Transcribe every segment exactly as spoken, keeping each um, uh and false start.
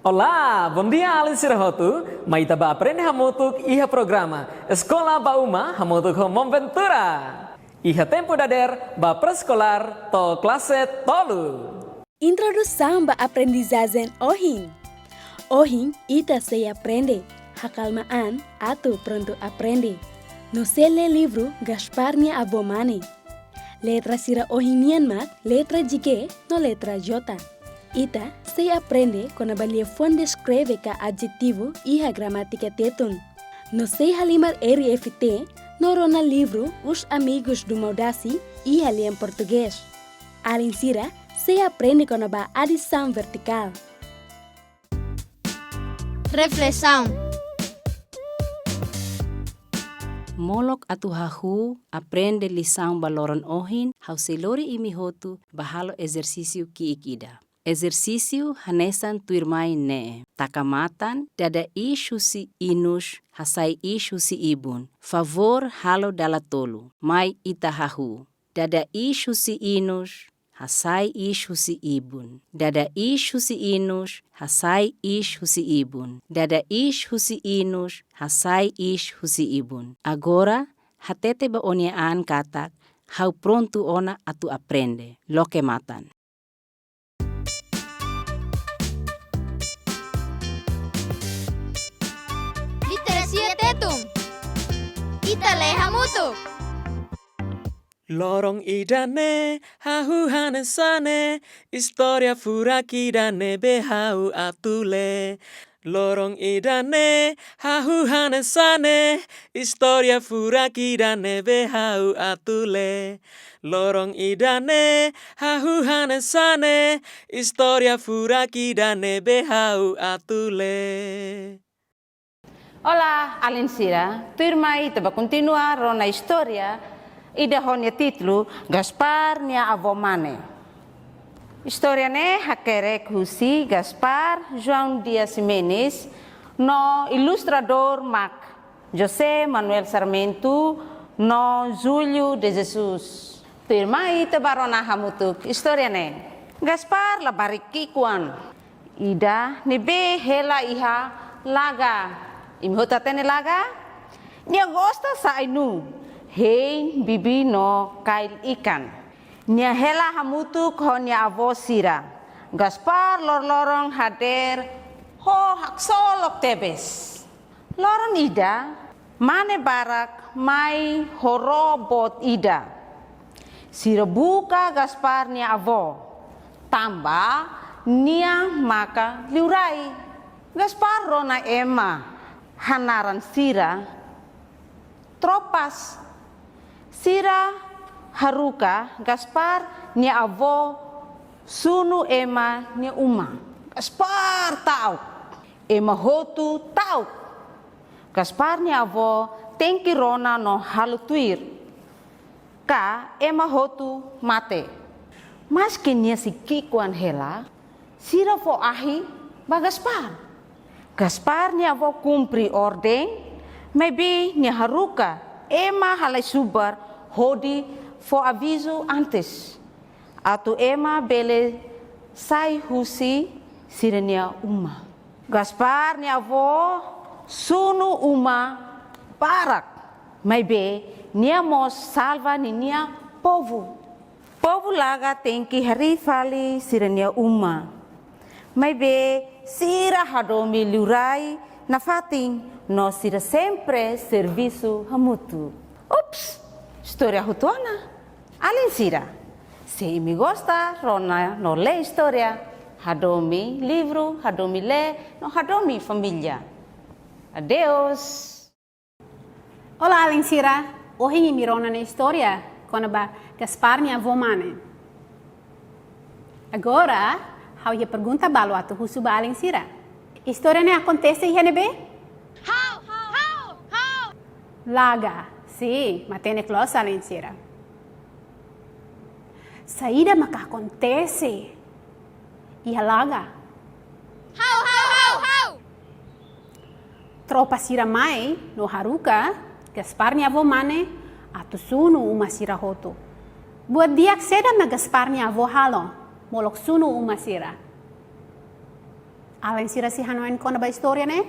Olá, bondia alin sira hotu, mai ita bá aprende hamutuk iha programa Eskola ba Uma hamutuk ho Maun Ventura. Iha tempu dadeer ba pré-eskolár to'o klase tolu. Introdusaun ba aprendizajen ohin. Ohin ita sei aprende, hakalma an atu prontu aprende. No sei lee livru Gaspar nia avó mane. Letra sira ohin nian mak letra G no letra J. Ita sei aprende kona-ba liafuan deskreve ka adjetivu iha gramátika Tetun. No sei halimar R F T no rona livru Os Amigos do Maudassi iha lian portugés. Alin sira sei aprende kona-ba adisaun vertikál. Reflesaun. Molok atu hahú aprende lisaun ba loron ohin, ha'u sei lori imi hotu bá halo ezersísiu ki'ik ida. Ezersísiu hanesan tuirmai ne'e. Taka matan, dada iis husi inus, hasai iis husi ibun. Favór halo dala tolu. Mai ita hahú. Dada iis husi inus, hasai iis husi ibun. Dada iis husi inus, hasai iis husi ibun. Dada iis husi inus, hasai iis husi ibun. Agora, hatete ba ó-nia an katak, ha'u prontu ona atu aprende. Loke matan. Literasia Tetun. Ita lee hamutuk. Loron ida-ne'e, hahú hanesan ne'e, istória furak ida ne'ebé ha'u atu lee. Loron ida-ne'e, hahú hanesan ne'e, istória furak ida ne'ebé ha'u atu lee. Loron ida-ne'e, hahú hanesan ne'e, istória furak ida ne'ebé ha'u atu lee. Olá, alin sira. Tuirmai ita bá kontinua rona istória ida ho nia títulu Gaspar nia avó mane. Istória ne'e hakerek husi Gaspar João Dias Ximenes no ilustradór mak José Manuel Sarmento no Júlio de Jesus. Tuirmai ita bá rona hamutuk istória ne'e. Gaspar labarik ki'ikoan ida ne'ebé hela iha laga. Imi hotu hatene laga? Nia gosta sa'e nuu, hein, bibi no kail ikan. Nia hela hamutuk ho nia avó sira. Gaspar loroloron hadeer ho haksolok tebes. Loron ida, mane barak mai ho ró boot ida. Sira buka Gaspar nia avó, tanba nia maka liurai. Gaspar rona ema, hanaran sira tropas. Sira haruka Gaspar nia avó sunu ema nia uma. Gaspar ta'uk. Ema hotu ta'uk. Gaspar nia avó tenke rona no halo tuir, ka ema hotu mate. Maske nia sei ki'ikoan hela, sira fó ahi ba Gaspar. Gaspar nia avó kumpre orden, maibé nia haruka ema halai subar hodi fó avizu antes, atu ema bele sai husi sira-nia uma. Gaspar nia avó sunu uma barak, maibé nia mós salva ninia povu. Povu laga tenke harii fali sira-nia uma. Maibé sira hadomi liurai nafatin no sira sempre servisu hamutuk. Ups, istória hotu ona. Alin sira, se imi gosta rona no lee istória, hadomi livru, hadomi lee, no hadomi família. Adeus. Olá, alin sira. Ohin imi rona ona istória kona-ba Gaspar nia avó mane. Agora, ha'u iha pergunta balu atu husu ba alin sira. Istória ne'e akontese iha ne'ebé? Ha'u, ha'u, ha'u, ha'u. Laga. Sin, matenek loos alin sira. Saida maka akontese iha laga? Ha'u, ha'u, ha'u, ha'u. Tropa sira mai no haruka Gaspar nia avó mane atu sunu uma sira hotu. Buat di'ak saida mak Gaspar nia avó halo, molok sunu uma sira? Alin sira sei hanoin kona-ba istória ne'e?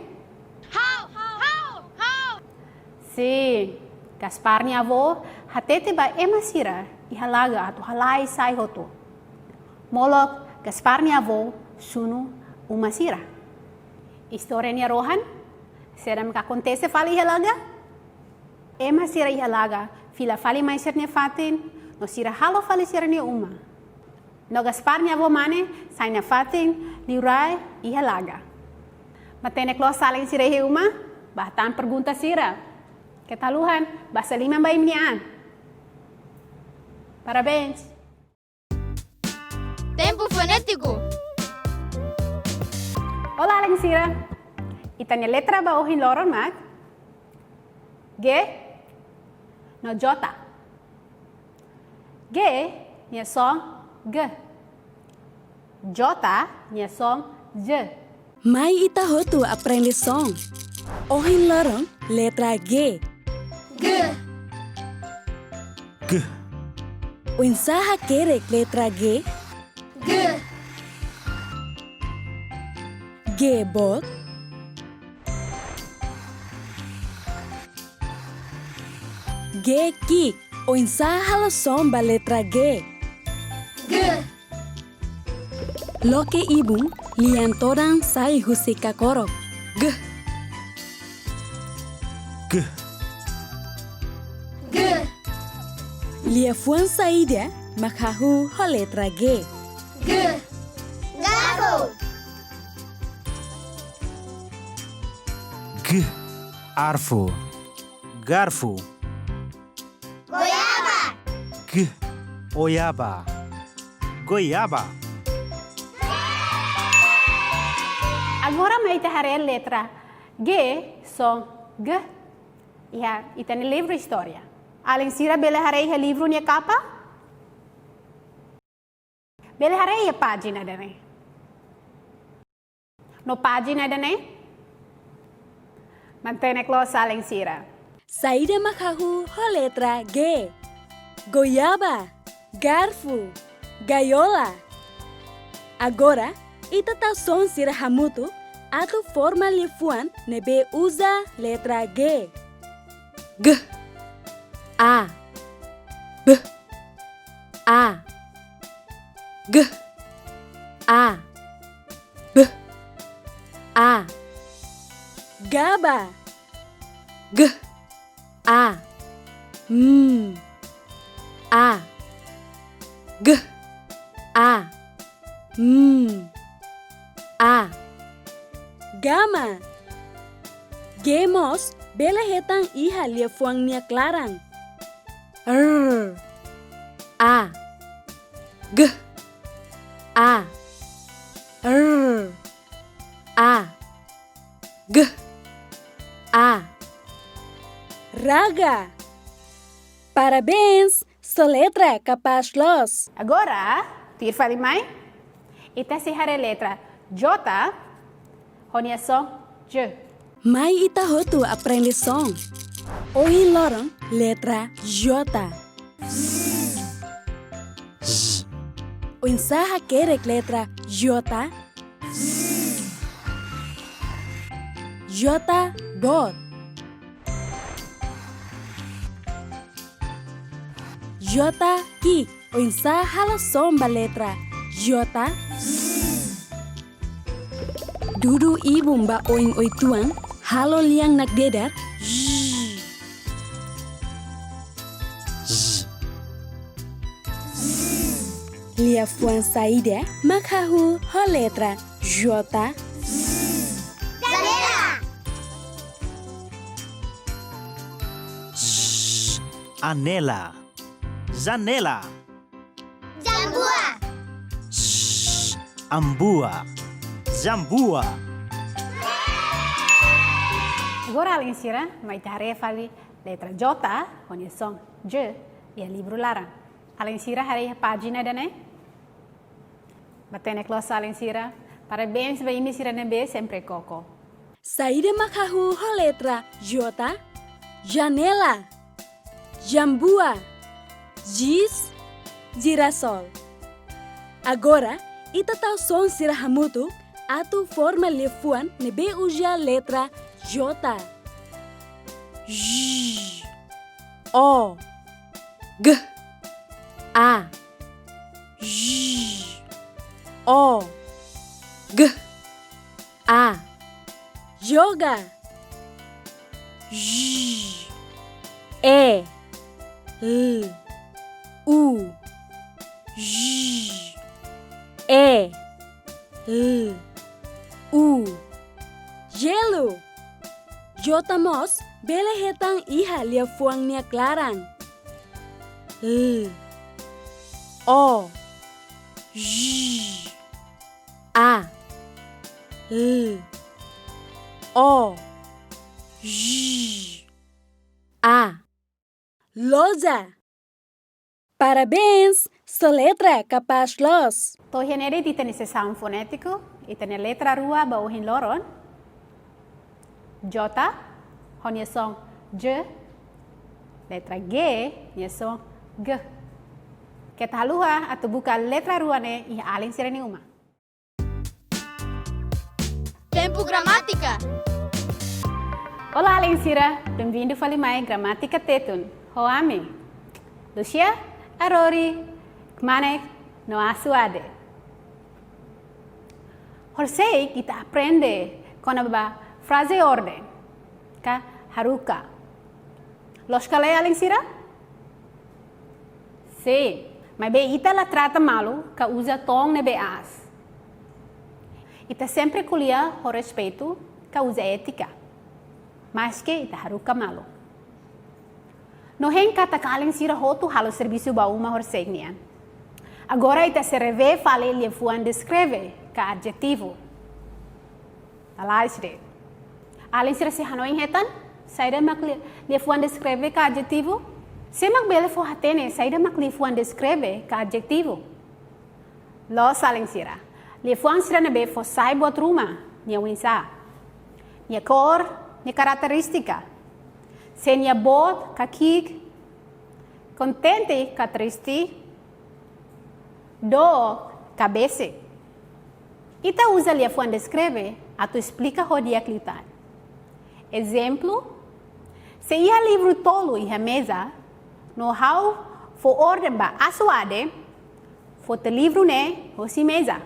Ha'u, ha'u, ha'u. Sin, Gaspar nia avó hatete ba ema sira iha laga atu halai sai hotu. Molok Gaspar nia avó sunu uma sira. Istória nia rohan, saida mak akontese fali iha laga? Ema sira iha laga fila fali mai sira-nia fatin, no sira halo fali sira-nia uma. No Gaspar nia avó mane sai nafatin liurai iha laga. Matenek loos alin sira iha uma, bá hetan pergunta sira. Keta haluha, basa liman ba imi-nia an. Parabéns! Tempu fonétiku. Olá, alin sira. Ita-nia letra ba ohin loron mak G no J. G nia son G. J nia son J. Mai ita hotu aprende son. Ohin loron, letra G. G. G. Oinsá hakerek letra G? G. G boot. G ki'ik. Oinsá halo son ba letra G? G. Loke ibun, lian todan sai husi kakorok. G. G. G. Liafuan saida mak hahú ho letra G? G. Garfo. G. Arfu. Garfu. Goiaba. G. Goiaba. Goiaba. Agora mai ita haree letra G, son G. Iha ita-nia livru istória. Alin sira bele haree iha livru nia kapa? Bele haree iha pájina ida-ne'e. No pájina ida-ne'e? Matenek loos alin sira. Saida mak hahú ho letra G? Goiaba, garfu, gaiola. Agora, ita tau son sira hamutuk atu forma liafuan ne'ebé uza letra G. G, A, B, A. G, A, B, A. Gaba. G, A, M, A. G, A, M, A. Gama. G mós bele hetan iha liafuan nia klaran. R, A, G, A, R, A, G, A. Raga. Parabéns, soletra kapás loos. Agora, tuir fali mai, ita sei haree letra J, ho nia son J. Mai ita hotu aprende son. Ohin loron, letra J. Z. Oinsá hakerek letra J? J boot. J ki'ik. Oinsá halo son ba letra J? Dudu ibun ba oin uitoan, halo lian nakdedar. Z. Z. Liafuan saida mak hahú ho letra J? Janela. Z. Anela. Janela. Jambua. Z. Ambua. Jambua. Agora alin sira, mai ita haree fali letra J, ho nia son J, iha livru laran. Alin sira haree iha pájina ida-ne'e? Matenek loos alin sira, parabéns ba imi sira ne'ebé sempre koko. Saida mak hahú ho letra J? Janela, jambua, jis, jirasól. Agora, ita tau son sira hamutuk atu forma liafuan ne'ebé uza letra J. J, O, G, A. J, O, G, A. Joga. J, E, L, U. J, E, L, U. Jelu. J mós bele hetan iha liafuan nia klaran. L, O, J, A. L, O, J, A. Loja. Parabéns, soletra kapás loos. To'o iha ne'e de'it ita-nia sesaun fonétiku, ita-nia letra rua ba ohin loron. J, ho nia son J, letra G, nia son G. Keta haluha atu buka letra rua ne'e iha alin sira-nia uma. Tempu Gramátika. Olá, alin sira, bem-vindo fali mai Gramátika Tetun ho ami, Lucia, Arori, Kmanek no Asuade. Horisehik ita aprende kona-ba fraze orden, ka haruka. Loos ka lae, alin sira? Sin, maibé ita la trata malu ka uza toon ne'ebé aas. Ita sempre ko'alia ho respeitu ka uza étika, maske ita haruka malu. No hein katak alin sira hotu halo servisu ba uma horisehik nian. Agora ita sei revee fali liafuan deskreve ka adjetivu. Lalais de'it. Alin sira sei hanoin hetan saida mak li-, liafuan deskreve ka adjetivu? Sé mak bele fó hatene saida mak liafuan deskreve ka adjetivu? Loos, alin sira. Liafuan sira ne'ebé fó sai buat ruma, nia oinsá, nia kór, nia karakterístika, se nia boot ka ki'ik, kontente ka triste, dook ka besik. Ita uza liafuan deskreve atu esplika ho di'ak liután. Ezemplu, se iha livru tolu iha meza, no ha'u fó orden ba Asuade foti livru ne'e hosi meza.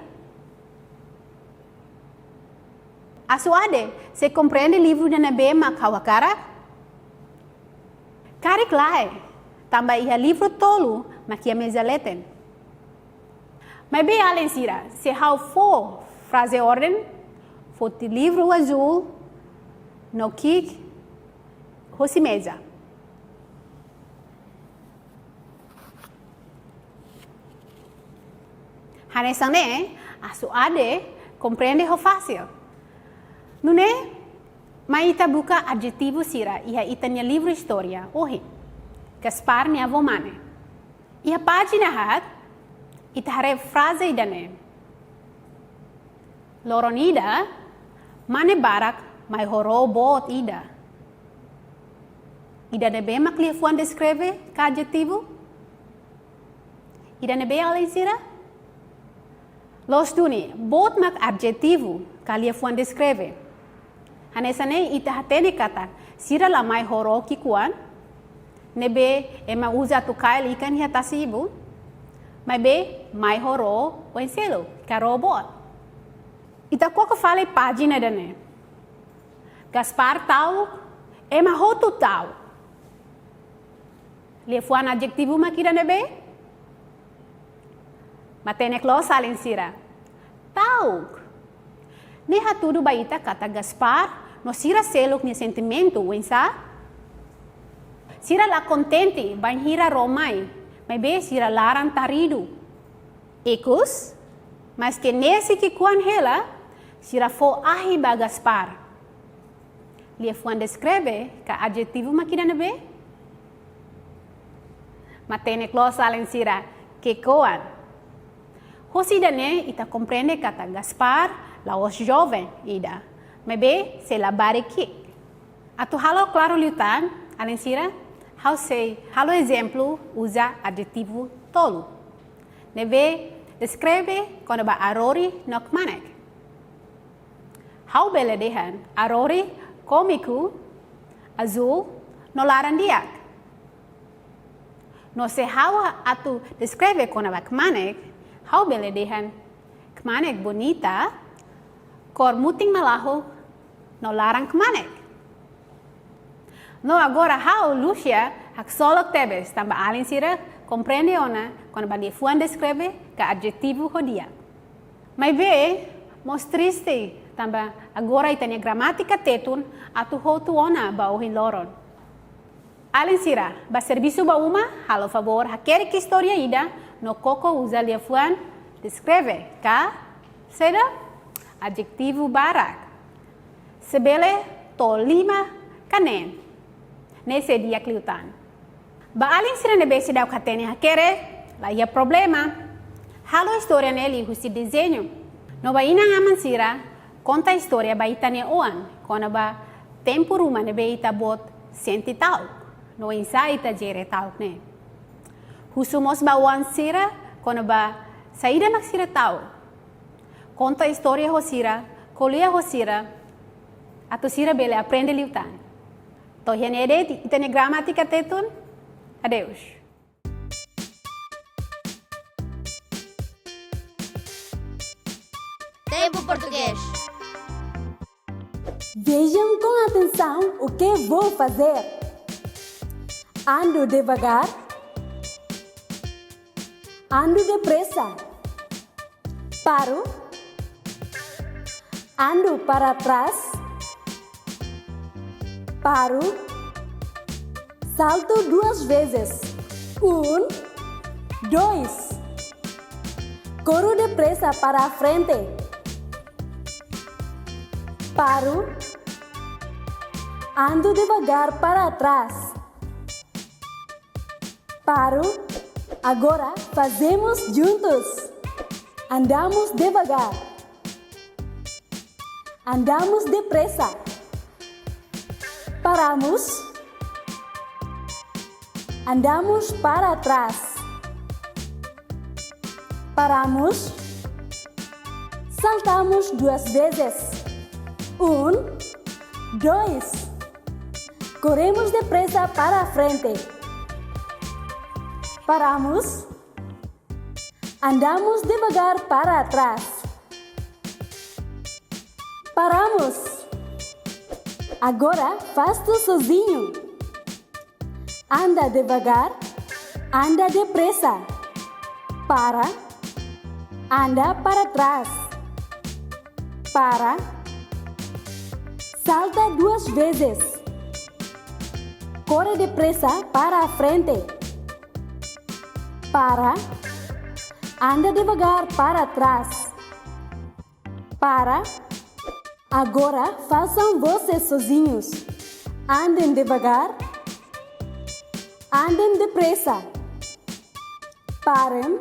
Asuade sei komprende livru ida ne'ebé mak ha'u hakarak? Karik lae, tanba iha livru tolu mak iha meza leten. Maibé alin sira, se ha'u fó fraze orden, foti livru azúl no ki'ik hosi meza. Hanesan ne'e, Asuade komprende ho fasil. Nune'e, mai ita buka adjetivu sira iha ita-nia livru istória ohin, Gaspar nia avó mane. Iha pájina haat, ita haree fraze ida-ne'e. Loron ida, mane barak mai ho ró boot ida. Ida-ne'ebé mak liafuan deskreve ka adjetivu? Ida-ne'ebé, alin sira? Loos duni, boot mak adjetivu ka liafuan deskreve. Hanesan ne'e ita hatene katak sira la mai ho ró ki'ikoan, ne'ebé ema uza atu kail ikan iha tasi-ibun, maibé mai ho ró oin-seluk, ka ró boot. Ita koko fali pájina ida-ne'e. Gaspar ta'uk, ema hotu ta'uk. Liafuan adjetivu mak ida-ne'ebé? Matenek loos, alin sira. Ta'uk. Ne'e hatudu ba ita katak Gaspar no sira seluk nia sentimentu oinsá? Sira la kontente bainhira ró mai, maibé sira laran taridu. Ikus, maske ne'e sei ki'ikoan hela, sira fó ahi ba Gaspar. Liafuan deskreve ka adjetivu mak ida-ne'ebé? Matenek loos, alin sira, ki'ikoan. Hosi ida-ne'e ita komprende katak Gaspar la'ós joven ida, maibé sei labarik ki'ik. Atu halo klaru liután, alin sira, ha'u sei halo ezemplu uza adjetivu tolu ne'ebé deskreve kona-ba Arori no Kmanek. Ha'u bele dehan arori, kómiku, azúl, no laran-di'ak. No se ha'u atu deskreve kona-ba kmanek, ha'u bele dehan kmanek bonita, kór mutin malahuk, no laran kmanek. No agora ha'u, Lucia, haksolok tebes tanba alin sira komprende ona kona-ba liafuan deskreve ka adjetivu ho di'ak. Maibé mós triste tanba agora ita-nia gramátika Tetun atu hotu ona ba ohin loron. Alin sira, bá servisu ba uma, halo favór hakerek istória ida no koko uza liafuan deskreve ka saida, adjetivu barak. Se bele to'o lima ka neen. Ne'e se di'ak liután. Ba alin sira ne'ebé seidauk hatene hakerek, la iha problema. Halo istória ne'e liuhusi dezeñu. No ba inan-aman sira, konta istória ba ita-nia oan kona-ba tempu ruma ne'ebé ita-boot sente ta'uk, no oinsá ita jere ta'uk ne'e. Husu mós ba oan sira kona-ba saida mak sira ta'uk. Konta istória ho sira, ko'alia ho sira, atu sira bele aprende liután. To'o iha ne'e de'it ita-nia gramátika Tetun. Adeus. Tempo Português. Vejam com atenção o que vou fazer. Ando devagar. Ando depressa. Paro. Ando para trás. Paro. Salto duas vezes. Um, dois. Corro depressa para a frente. Paro. Ando devagar para trás. Paro. Agora fazemos juntos. Andamos devagar. Andamos depressa. Paramos. Andamos para trás. Paramos. Saltamos duas vezes. Um, dois. Corremos depressa para a frente. Paramos. Andamos devagar para trás. Paramos. Agora faz tu sozinho. Anda devagar, anda depressa. Para, anda para trás. Para, salta duas vezes. Corre depressa para a frente. Para, anda devagar para trás. Para, agora façam vocês sozinhos. Andem devagar, andem depressa. Parem,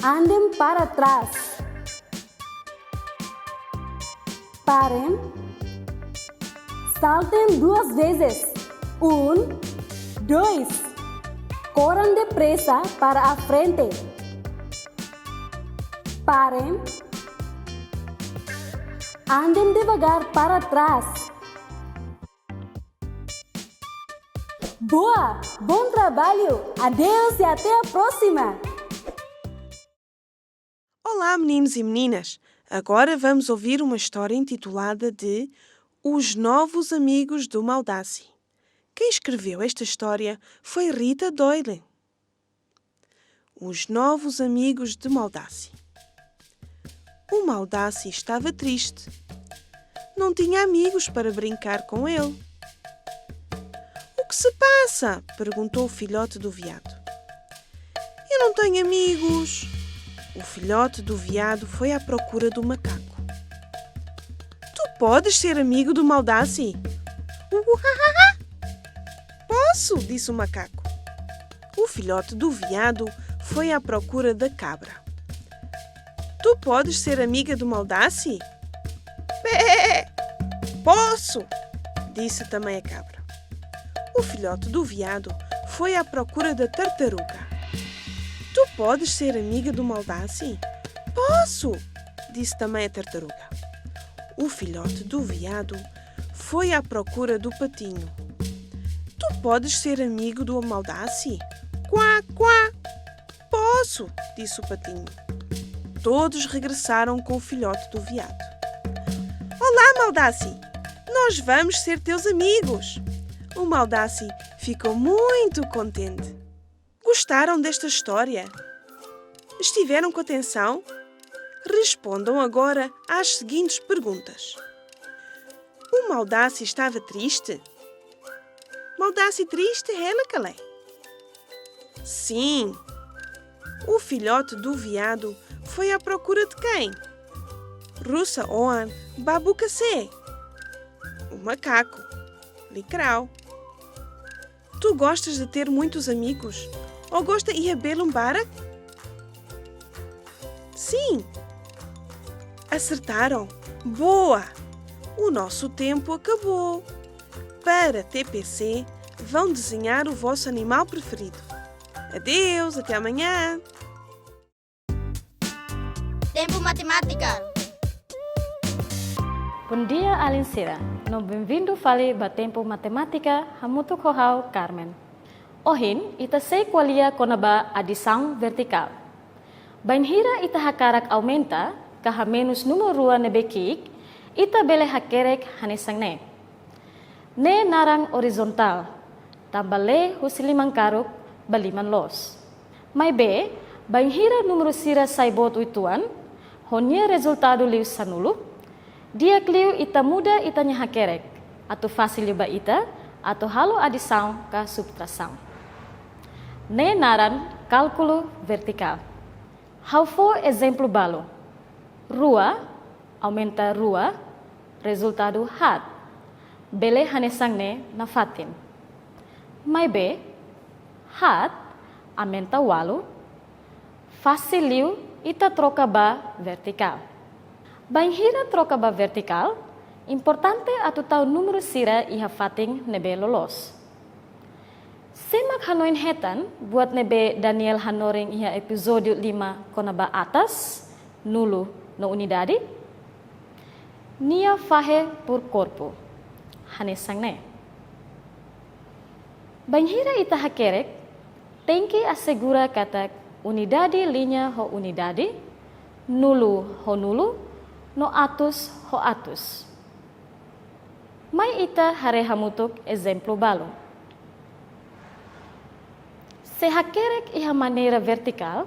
andem para trás. Parem, saltem duas vezes. Um, dois. Corram depressa para a frente. Parem. Andem devagar para trás. Boa! Bom trabalho! Adeus e até a próxima! Olá, meninos e meninas! Agora vamos ouvir uma história intitulada de Os Novos Amigos do Maldassi. Quem escreveu esta história foi Rita Doyle. Os novos amigos de Maldassi. O Maldassi estava triste. Não tinha amigos para brincar com ele. "O que se passa?", perguntou o filhote do veado. "Eu não tenho amigos." O filhote do veado foi à procura do macaco. "Tu podes ser amigo do Maldassi?" "Uhahaha! Posso!", disse o macaco. O filhote do veado foi à procura da cabra. "Tu podes ser amiga do Maldassi?" "Bé! Posso!", disse também a cabra. O filhote do veado foi à procura da tartaruga. "Tu podes ser amiga do Maldassi?" "Posso!", disse também a tartaruga. O filhote do veado foi à procura do patinho. Tu podes ser amigo do Maldassi? Quá, quá! Posso, disse o patinho. Todos regressaram com o filhote do veado. Olá, Maldassi! Nós vamos ser teus amigos! O Maldassi ficou muito contente. Gostaram desta história? Estiveram com atenção? Respondam agora às seguintes perguntas. O Maldassi estava triste? Maldassi triste, hela kalai? Sim. O filhote do veado foi à procura de quem? Rusa oan ba buka sé? O macaco. Likrau. Tu gostas de ter muitos amigos? Ou gosta iha belun barak? Sim! Acertaram! Boa! O nosso tempo acabou. Para T P C, vão desenhar o vosso animal preferido. Adeus, até amanhã! Tempu Matemátika. Bondia, alin sira. No benvindu fali ba Tempu Matemátika, hamutuk ho ha'u, Carmen. Ohin, ita sei ko'alia kona-ba adisaun vertikál. Bainhira ita hakarak aumenta ka hamenus númeru rua ne'ebé ki'ik, ita bele hakerek hanesan ne'e. Ne'e naran orizontál, tanba lee husi liman karuk ba liman loos. Maibé, bainhira númeru sira sai boot uitoan, ho nia rezultadu liu sanulu, di'ak liu ita muda ita-nia hakerek, atu fasil liu ba ita, atu halo adisaun ka subtrasaun. Ne'e naran kálkulu vertikál. Ha'u fó ezemplu balu. Rua, aumenta rua, rezultadu haat. Bele hanesan ne'e nafatin. Maibé, haat, aumenta ualu, fasil liu ita troka ba vertikál. Bainhira troka ba vertikál, importante atu tau númeru sira iha fatin ne'ebé loloos. Sé mak hanoin hetan buat ne'ebé Daniel hanorin iha epizódiu lima kona-ba atas, nulu no unidade? Nia fahe por korpu. Hanesan ne'e. Bainhira ita hakerek, tenke asegura katak unidade liña ho unidade, nulu ho nulu, no atus ho atus. Mai ita haree hamutuk ezemplu balu. Se hakerek iha maneira vertikál,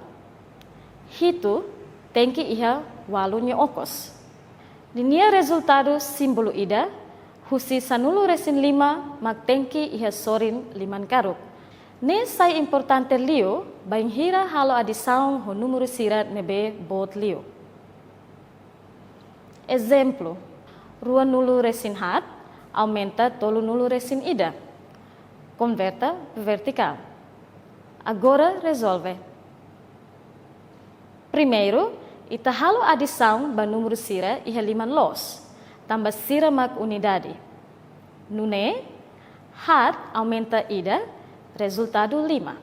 hitu tenke iha ualu nia okos. Ninia rezultadu símbolu ida, husi sanulu-resin-lima mak tenke iha sorin liman karuk. Ne'e sai importante liu bainhira halo adisaun ho númeru sira ne'ebé boot liu. Ezemplu, ruanulu-resin-haat aumenta tolunulu-resin-ida. Konverta vertikál. Agora rezolve. Primeiru, ita halo adisaun ba númeru sira iha liman loos, tanba sira mak unidade. Nune'e, haat aumenta ida, rezultadu lima.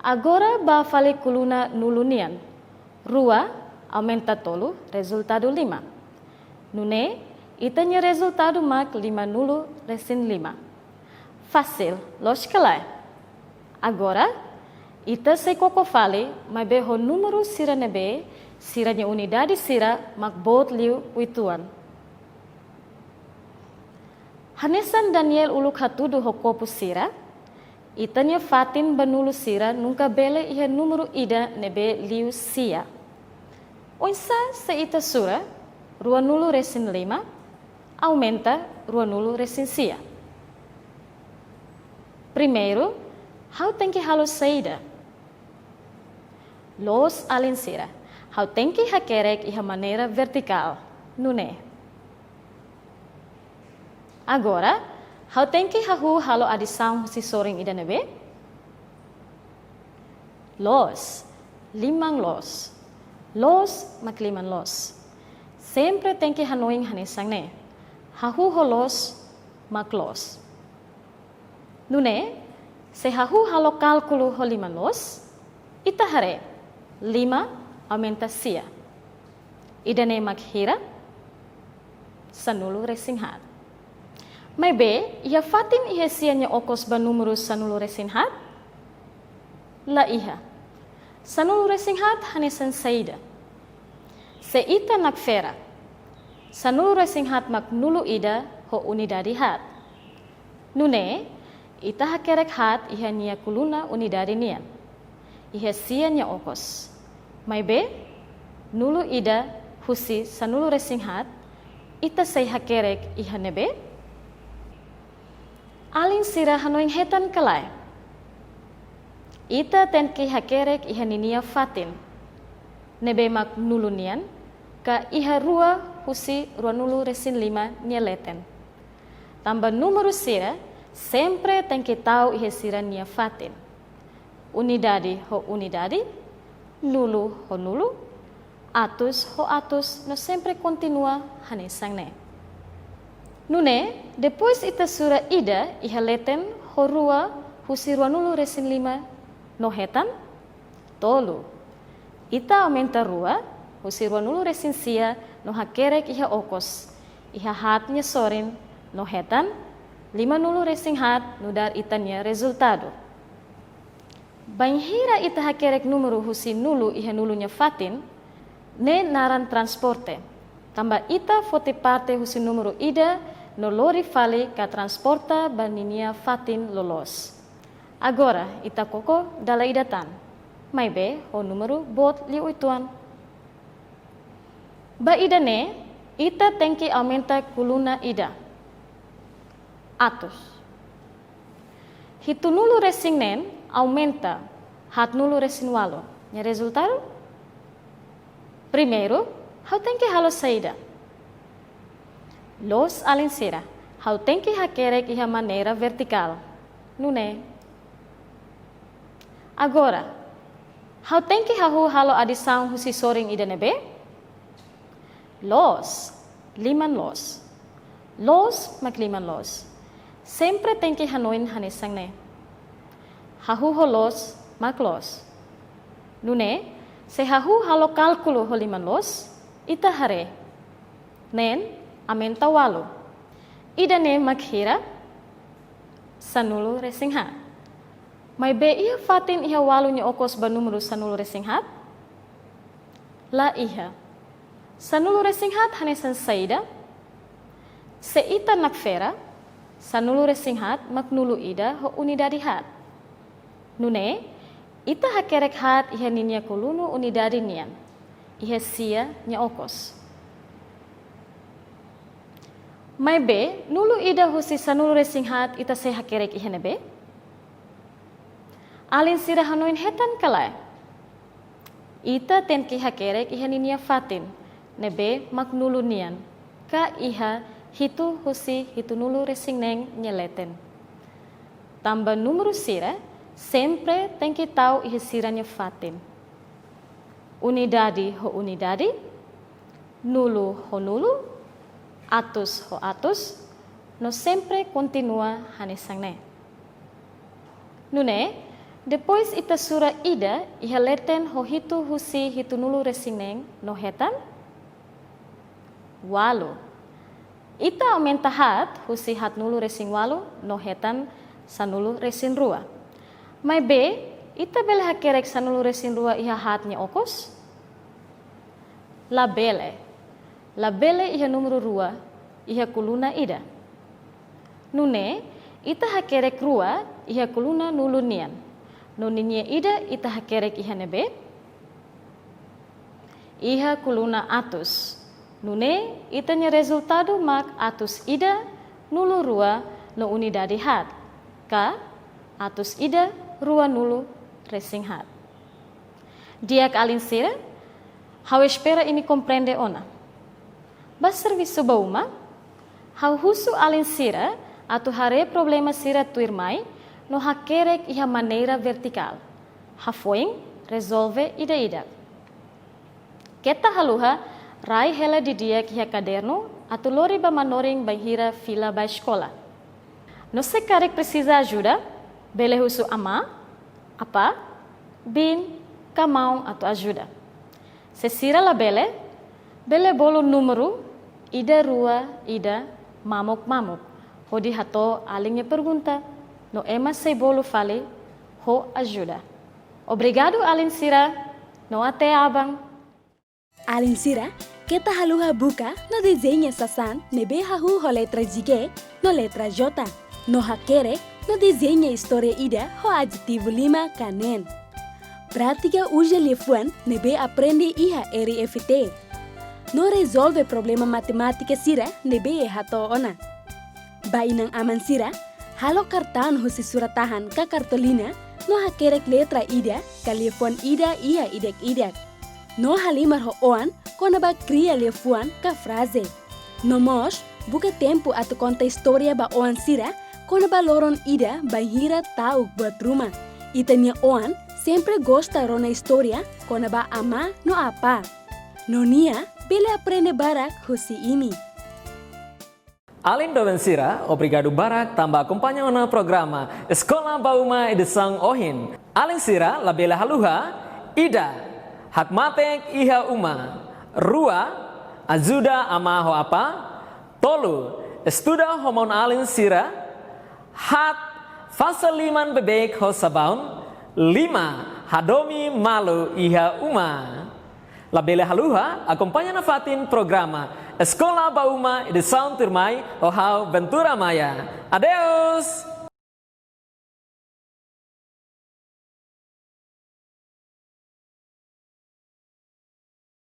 Agora bá fali koluna nulu nian. Rua aumenta tolu, rezultadu lima. Nune'e, ita-nia rezultadu mak limanulu-resin-lima. Fasil, loos ka lae? Agora, ita sei koko fali, maibé ho númeru sira ne'ebé sira-nia unidade sira mak boot liu uitoan. Hanesan Daniel uluk hatudu ho kopu sira, ita-nia fatin ba nulu sira nunka bele iha númeru ida ne'ebé liu sia. Oinsá se ita sura ruanulu-resin-lima aumenta ruanulu-resin-sia? Primeiru, ha'u tenke halo saida? Loos, alin sira, ha'u tenke hakerek iha maneira vertikál, nune'e. Agora, ha'u tenke hahú halo adisaun husi sorin ida ne'ebé? Loos, liman loos. Loos mak liman loos. Sempre tenke hanoin hanesan ne'e. Hahú ho loos mak loos. Nune'e, se hahú halo kálkulu ho liman loos, ita haree, lima aumenta sia. Ida-ne'e mak hira? sanulu-resin-haat. Maibé, iha fatin iha sia nia okos ba númeru sanulu-resin-haat? La iha. Sanulu-resin-haat hanesan saida? Se ita nakfera, sanulu-resin-haat mak nulu ida ho unidade haat. Nune'e, ita hakerek haat iha nia koluna unidade nian, iha sia nia okos. Maibé, nulu ida husi sanulu-resin-haat, ita sei hakerek iha ne'ebé? Alin sira hanoin hetan ka lae? Ita tenke hakerek iha ninia fatin, ne'ebé mak nulu nian, ka iha rua husi ruanulu-resin-lima nia leten. Tanba númeru sira sempre tenke tau iha sira-nia fatin. Unidade ho unidade, nulu ho nulu, atus ho atus, no sempre kontinua hanesan ne'e. Nune'e, depois ita sura ida iha leten ho rua husi ruanulu-resin-lima no hetan tolu. Ita aumenta rua husi ruanulu-resin-sia no hakerek iha okos, iha haat nia sorin, no hetan limanulu-resin-haat nu'udar ita-nia rezultadu. Bainhira ita hakerek númeru husi nulu iha nulu nia fatin, ne'e naran transporte. Tanba ita foti parte husi númeru ida no lori fali ka transporta ba ninia fatin loloos. Agora, ita koko dala ida tan, maibé ho númeru boot liu uitoan. Ba ida-ne'e, ita tenke aumenta koluna ida. Atus. Hitunulu-resin-neen aumenta haatnulu-resin-ualu. Nia rezultadu? Primeiru, ha'u tenke halo saida? Loos alin sira, ha'u tenke hakerek iha maneira vertikál. Nune'e. Agora, ha'u tenke hahú halo adisaun husi sorin ida ne'ebé? Loos, liman loos. Loos mak liman loos. Sempre tenke hanoin hanesan ne'e. Hahú ho loos mak loos. Nune'e, se hahú halo kálkulu ho liman loos, ita haree. Neen aumenta ualu. Ida-ne'e mak hira? Sanulu-resin-haat. Maibé iha fatin iha ualu nia okos ba númeru sanulu-resin-haat? La iha. Sanulu-resin-haat hanesan saida? Se ita nakfera, sanulu-resin-haat mak nulu ida ho unidade haat. Nune'e, ita hakerek haat iha ninia koluna unidade nian, iha sia nia okos. Maibé, nulu ida husi sanulu-resin-haat ita sei hakerek iha ne'ebé? Alin sira hanoin hetan ka lae? Ita tenke hakerek iha ninia fatin, ne'ebé mak nulu nian, ka iha hitu husi hitunulu-resin-neen nia leten. Tanba númeru sira sempre tenke tau iha sira-nia fatin. Unidade ho unidade, nulu ho nulu, atus ho atus, no sempre kontinua hanesan ne'e. Nune'e, depois ita sura ida iha leten ho hitu husi hitunulu-resin-neen no hetan ualu. Ita aumenta haat husi haatnulu-resin-ualu no hetan sanulu-resin-rua. Maibé, ita bele hakerek sanulu-resin-rua iha haat nia okos? Labele. Labele iha númeru rua iha koluna ida. Nune'e, ita hakerek rua iha koluna nulu nian. No ninia ida ita hakerek iha ne'ebé? Iha koluna atus. Nune'e, ita-nia rezultadu mak atus ida, nulu rua, no unidade haat, ka atus ida, ruanulu-resin-haat. Di'ak alin sira, ha'u espera imi komprende ona. Ba servisu ba uma, ha'u husu alin sira atu haree problema sira tuirmai no hakerek iha maneira vertikál. Hafoin rezolve ida-idak. Keta haluha rai hela didi'ak iha kadernu atu lori ba manorin bainhira fila ba eskola. No se karik presiza ajuda, bele husu amá, apá, biin, ka maun atu ajuda. Se sira labele, bele bolu númeru Ida rua ida mamuk mamuk, hodi hato'o alin nia pergunta, no ema sei bolu fali ho ajuda. Obrigadu alin sira, no até aban. Alin sira, keta haluha buka no dezeña sasán ne'ebé hahú ho letra G no letra J, no hakerek no dezeña istória ida ho adjetivu lima ka neen. Pratika uza liafuan ne'ebé aprende iha R F T. No rezolve problema matemátika sira ne'ebé hato'o ona. Ba inan-aman sira, halo kartaun husi surat-tahan ka kartolina, no hakerek letra ida ka liafuan ida iha ida-idak. No halimar ho oan kona-ba kria liafuan ka fraze. No mós, buka tempu atu konta istória ba oan sira kona-ba loron ida bainhira ta'uk buat ruma. Ita-nia oan sempre gosta rona istória kona-ba amá no apá. No nia bele aprende barak husi imi. Alin doben sira, obrigadu barak tanba akompaña ona programa Eskola ba Uma edisaun ohin. Alin sira labele haluha, ida, hakmatek iha uma. Rua, ajuda amá ho apá. Tolu, estuda ho maun-alin sira. Haat, fase liman beibeik ho sabaun. Lima, hadomi malu iha uma. Labele haluha, akompaña nafatin programa Eskola ba Uma edisaun tuirmai ho ha'u Ventura Maia. Adeus!